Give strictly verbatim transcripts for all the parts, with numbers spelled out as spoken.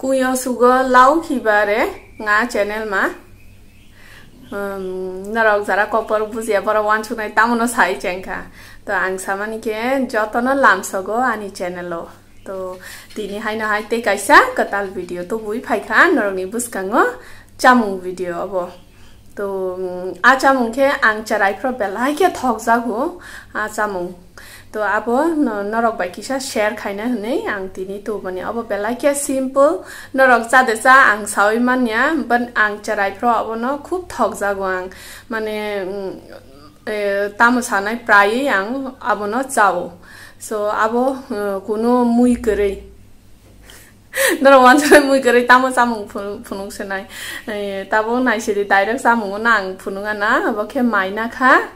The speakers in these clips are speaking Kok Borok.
Kuyo sugo lau khiba re nga channel ma. Um, norok jara kokborok bujiya borok wansuknai tamono sai chengkha. To ang samani khe jotono lamsogo ani channel o. To tini haino hai tei kaisa kwtal video tubui phaikha norokni bwskango chamung video obo. To, mm, a chamung khe ang cherai phro belai khe thokjago a chamung. To abo no-, norok bai kisa share khaina hwnwi ang tini tubani. Abo belai khe simple. Norok cha de cha ang saui manya, but ang cherai phro abono khub thokjago ang. Mane, mm, eh, tamo sanai praiwi ang abono chao. So abo, eh, kuno mui kwrwi. Norok wansuknai mui kwrwi tamo chamung phu-, phunuk swnai. Eh, tabuk naisidi direct chamungo no ang phunuk ana, abo khe mai nakha.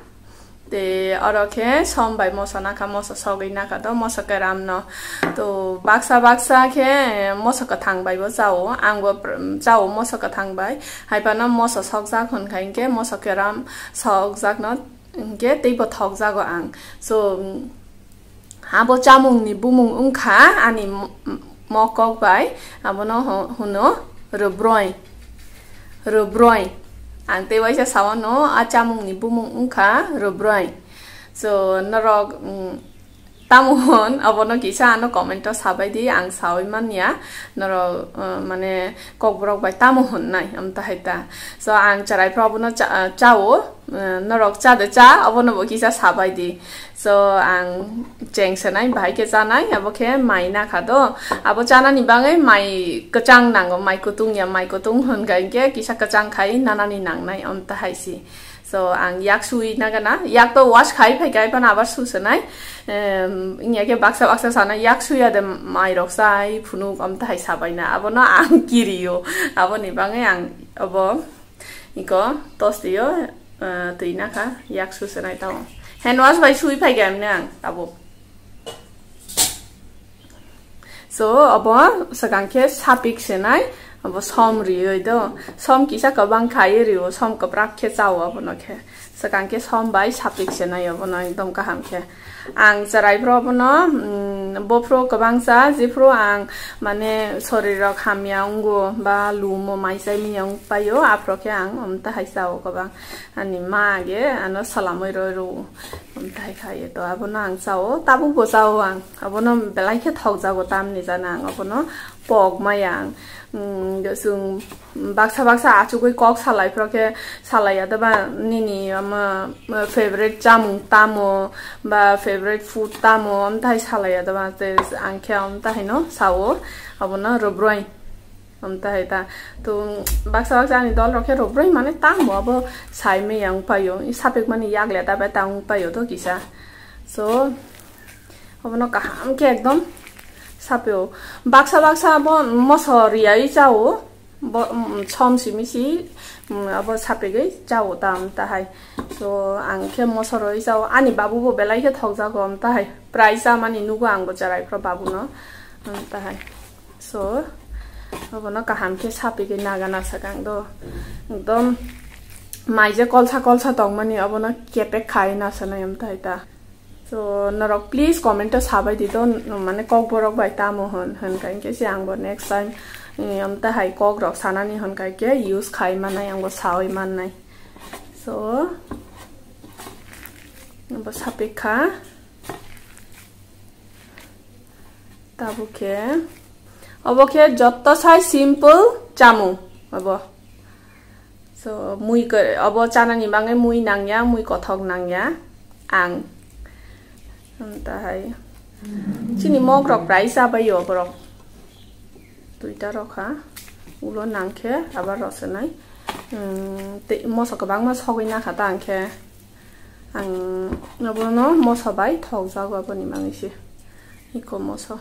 Tei oro khe som bai moso nakha, moso sogwi nakha to, moso keram no. To baksa baksa khe, eh, moso kwthang bai bo chao. Ang bo pr-, chao moso kwthang bai. Hai phano moso sokjak hwn kha hinkhe moso keram sokjak no hinkhe tei bo thokjago ang. So, abo chamungni bumung wngkha ani mo-, mokok bai, abono ho-, hwno rwbroi, rwbroi. Ang tei waisa sawano, a chamungni bumung wngkha rwbroi. So, norok, mm, tamo hwn, abono kisa ano comment o sabai di, ang saui manya, norok, uh, mane, kokborok bai tamo hwnnai, amtahai ta. So, ang cherai phro abono cha-, chao, uh, norok cha de cha, abono bo kisa sabai di. So, ang cheng senai, bahai khe chanai, abo khe mai nakha do. Abo chanani bagwi mai kwchang nango, mai kutung ya, mai kutung hwn kha hinkhe kisa kwchang khai nanani nangnai, amtahai si. So, ang yak sui nagana, yak to wash khai phai khai phano abar su senai. Em, wngya khe baksa baksa sana yak suya de mai rok sai phunuk amtahai sabaina. Abono ang kirio. Aboni bagwi ang abo iko tosti o, eh, twi nakha, yak su senai tao. Hand wash bai sui phai kha emne ang tabuk. So, abo swkang khe sapik senai, abo som rioi do. Som kisa kwbang khai rio, som kwbrak khe chao abono khe. Swkang khe som bai sapik senai abono ekdom kaham khe. Ang cherai phro abono, mm, bophro kwbangsa, jephru ang mane sorir rok hamya wngo ba lumo mai chai miya wng paio, aphro khe ang omtahai chao kwbang. Ani ma age ano salamwi roi rw. Omtahai khaye to abono ang chao, tabuk bo chao ang. Abono belai khe thokjago tamni jana ang abono pok maya ang. Mm, chwng baksa baksa achugwi kok salai phro khe salaiya da ba nini ama favorite chamung tamo ba favorite food tamo omtahai salaiya da ba te ang khe omtahai no chao abono rwbroi. Omtahai ta. To baksa baksa ani dol rok khe rwbroi mane tamo abo sai maya wng paio. I sapik mani yak le ta bai ta wng paio to kisa. So, abono kaham khe ekdom sapio. Baksa baksa abo moso riyaui chao. Bo, mm, som simi si, mm, abo sapigwi chao ta omtahai. So, ang khe moso rwi chao. Ani babu bo belai khe thokjago omtahai. Prai chamani nugo ang bo cherai phro babu no. Omtahai. So, abono kaham khe sapigwi nagana swkang do. Ekdom mai je kolsa kolsa tongmani abono kepek khai nasanai omtahai ta. So, norok please comment o sabai di to, mane kokborok bai tamo hwn, hwn kai khe se ang bo next time, eh, omtahai kok rok sanani hwn kai khe use khai mannai, ang bo saui mannai. So, ang bo sapik kha. Tabuk khe, obo khe jotto sai simple chamung obo. So, mui khe, obo chanani bagwi mui nangya, mui kothok nangya ang. Omtahai chini mok rok prai chabaio borok. Duita rok ha, ulo nangkhe abar rw swnai. Hmm, tei moso kwbangma sogwi nakha ta ang khe. Ang abono moso bai thokjago aboni bagwi se. Iko moso.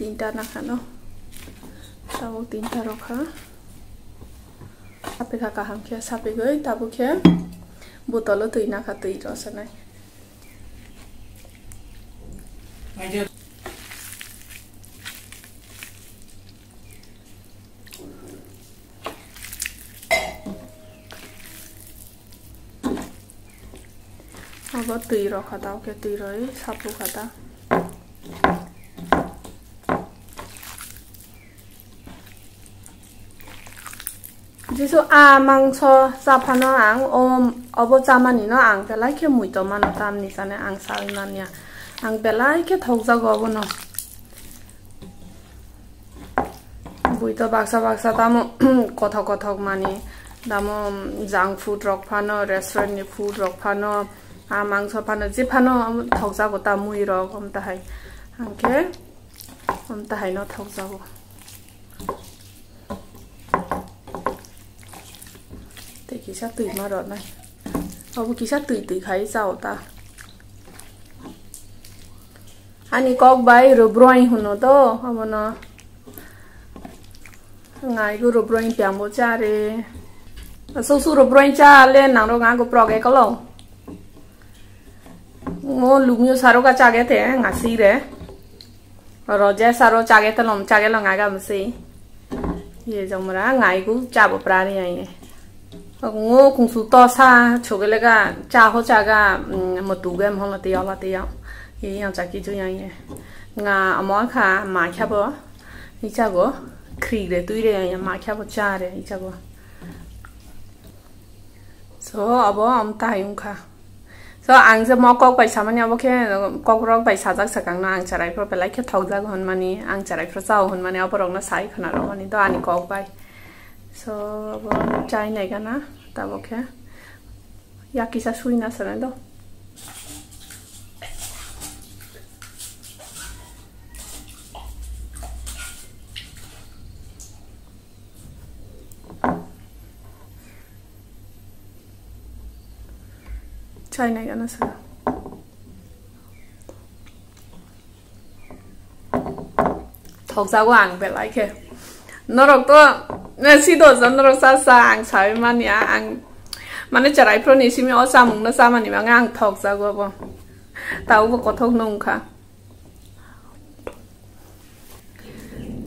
Tinta nakha no. Tabuk tinta rokha. Sapikha kaham khe, sapigwi tabuk khe botolo twi nakha, twi rw swnai. Abo twi rok kha ta, oke twi roi sapu kha ta. Jisu a mangso chaphano ang o, obo chamani no ang belai khe muitomano tamni sane ang sawi manya. Ang belai khe thokjago obono. Buito baksa baksa tamo kothok kothok mani, tamo junk food rok phano, restaurant ni food rok phano, a mangso phano, je phano thokjago ta mui rok, omtahai. Angkhe omtahai no thokjago. Tei kisa twi ma rwnai. Obo kisa twi twi khai chao ta. Ani kok bai rwbroi hwno to, obono. Ngai go rwbroi piang bo cha re. Su su rwbroi cha le nang rok nga go prok ekolo. Ngo lumio saro ka chage te nga si re. Roje saro chage te lom chage lo nga ga msi. Ye jomra ngai gu cha bo pra re ai. Ngo kung su to sa chogele ga cha ho cha ga, mm, mo tu ge mo la te ya la te ya. Ye yang cha ki ju yang ye. Nga amo kha ma kha bo. I cha go. Khri re tui re yang ma kha bo cha re i cha go. So, abo omtahai wngkha. So, ang je mo kok bai samani abo khe, kok rok bai sajak sakang no ang cherai phro belai khe thokjago hwnmani, ang cherai phro chao hwnmani, abo rok no sai khna rwmani do ani kok bai. So, abo chai nai gana, tabo khe. Ya kisa sui na sana do. Chai nai gana sana. Thokjago ang belai khe. Norok to, ne, si do jan norok sa sa ang sawi manya, ang mane cherai phro ni simi o chamung no chamani bangwi ang thokjago bo. Tabo bo kothok no wngkha.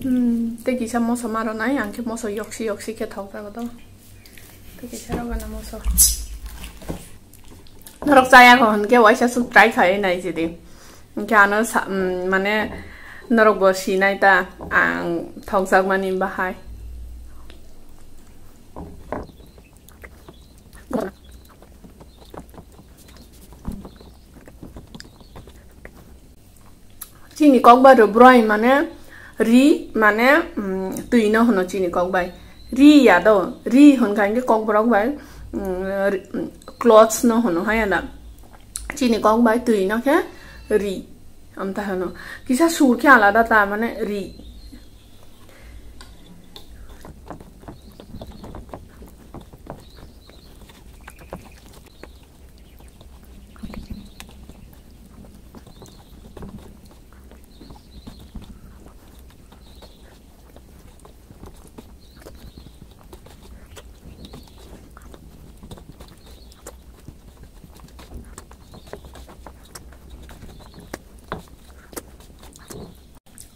Hmm, tei kisa moso ma rwnai, ang khe moso yoksi yoksi khe thokjago do. Tei kisa rw gana moso. Norok chaya kho hwn khe waisa suk try khai nai jidi. Hwnkhe ano sa-, um, mane norok bo sinai ta ang thokjakmani bahai. Chini kok bai rwbroi mane ri mane, mm, twi no hwno chini kok bai. Ri ya do, ri hwnkha hwnkhe kokborok bai, mm, ri, mm, clothes no hwno haya da. Chini kok bai twi no khe ri. Amta hwno. Kisa sur khe alada ta mane ri.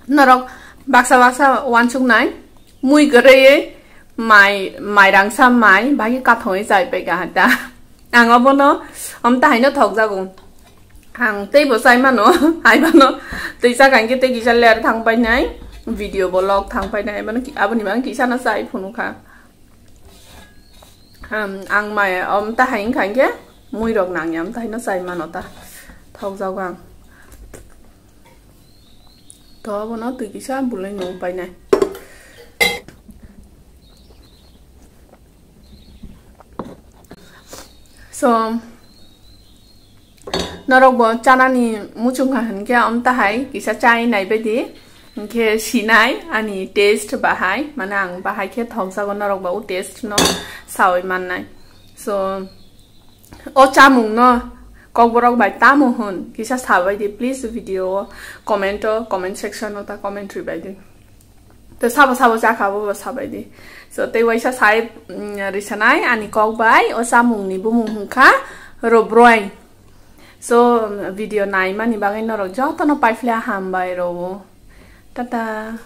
Norok baksa baksa uansuk nai, mui kwrwi mai, mai rangsa mai, bagi kathongwi chai pai kahar ta. Ang obono omta haino thokjago. Ang teibo chai mano, hai mano. Tei chakha hwnkhe tei kisa ler thang painai, video bo log thang painai, hai mano ki-, aboni bagwi kisa no chai phunukha. Ham, ang mai omta hai wngkha hwnkhe mui rok nangya, omta haino chai mano ta. Thokjago ang. To abono twi kisa bulai nung painai. So, norok bo chanani muchung kha hwnkhe omta hai kisa chai nai baidi, hwnkhe sinai ani taste bahai, mane ang bahai khe thokjago, norok bo o taste no sawi mannai. So, o chamung no kokborok bai tamo hwn kisa sabai di, please video o comment o, comment section o ta comment rwbai di. To sabo sabo chakha bo sabai di. So tei waisa sai, mm, risanai ani kok bai o chamung ni bumung hwnkha rwbroi. So video nai mani bagwi norok jotono paiphle hambai rwo. Tata.